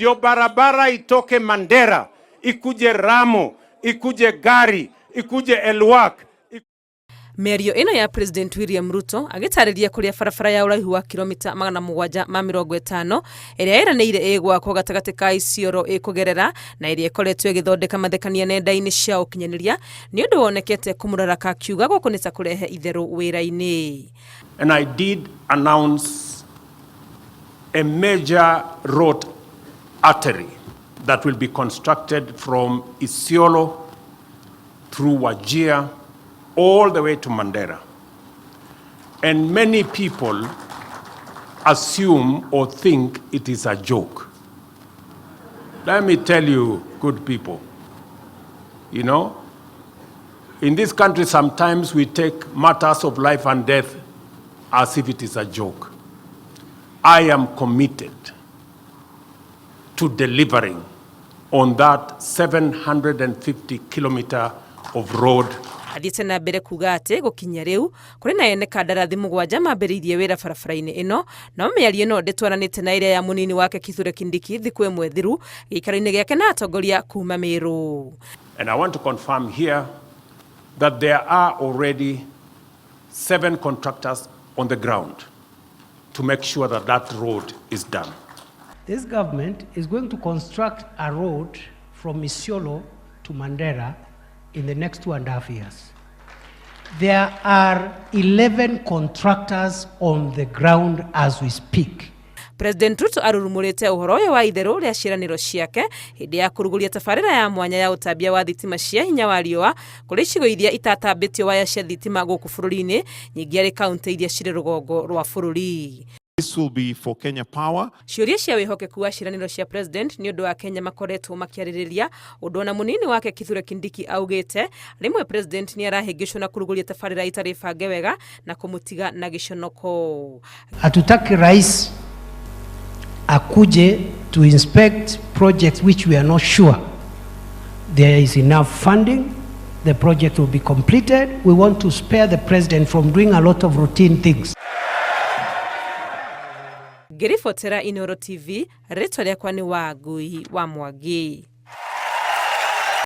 Ndio barabara itoke Mandera, ikuje Rhamu, ikuje Gari, ikuje Elwak. Mĩario ĩno ya President William Ruto agĩtarĩria kũrĩa barabara ya ũraihu wa kilomita 750 ĩrĩa ĩranĩire ĩgwakwo gatagatĩ ka Isiolo ĩkũgerera na ĩrĩa ĩkoretwo ĩgĩthondeka mathekania nenda-inĩ cia ũkinyanĩria nĩ ũndũ wonekete kũmũraraka akiuga gũkũ nĩ ta kũrehe itherũ wĩra-inĩ. And I did announce a major road artery that will be constructed from Isiolo through Wajir all the way to Mandera. And many people assume or think it is a joke. Let me tell you, good people, in this country sometimes we take matters of life and death as if it is a joke. I am committed to delivering on that 750 kilometer of road. Athiĩte na mbere kuga atĩ gũkinya rĩu kũrĩ na ene kandarathi mũgwanja mambĩrĩirie wĩra barabara-inĩ ĩno, no mĩario ĩno ndĩtwaranĩte na ĩrĩa ya mũnini wake Kithure Kindiki thikũ ĩmwe thiru gĩikaro-inĩ gĩake na atongoria kuma Meru. And I want to confirm here that there are already seven contractors on the ground to make sure that that road is done. This government is going to construct a road from Isiolo to Mandera in the next 2.5 years. There are 11 contractors on the ground as we speak. President Ruto arurumũrĩte ũhoro ũyũ wa itherũ rĩa ciĩranĩro ciake hĩndĩ ya kũrugũria tabarĩra ya mwanya ya ũtambia wa thitima cia hinya wa riũa kũrĩ icigo iria itatambĩtio waya cia thitima gũkũ bũrũri-inĩ, nyingĩ arĩ kaunti iria cirĩ rũgongo rwa bũrũri. This will be for Kenya Power. Ciũria cia wĩhokeku wa ciĩranĩro cia president nĩ ũndũ wa Kenya makoretwo makĩarĩrĩria ũndũ ona mũnini wake Kithure Kindiki augĩte rĩmwe president nĩ arahĩngĩcwo na kũrugũria tabarĩra itarĩ bange wega na kũmũtiga na gĩconoko. Hatutaki rais akuje to inspect projects which we are not sure there is enough funding, the project will be completed. We want to spare the president from doing a lot of routine things. Ngĩribotera Inooro TV, rĩtwa rĩakwa nĩ Wangui wa Mwangi.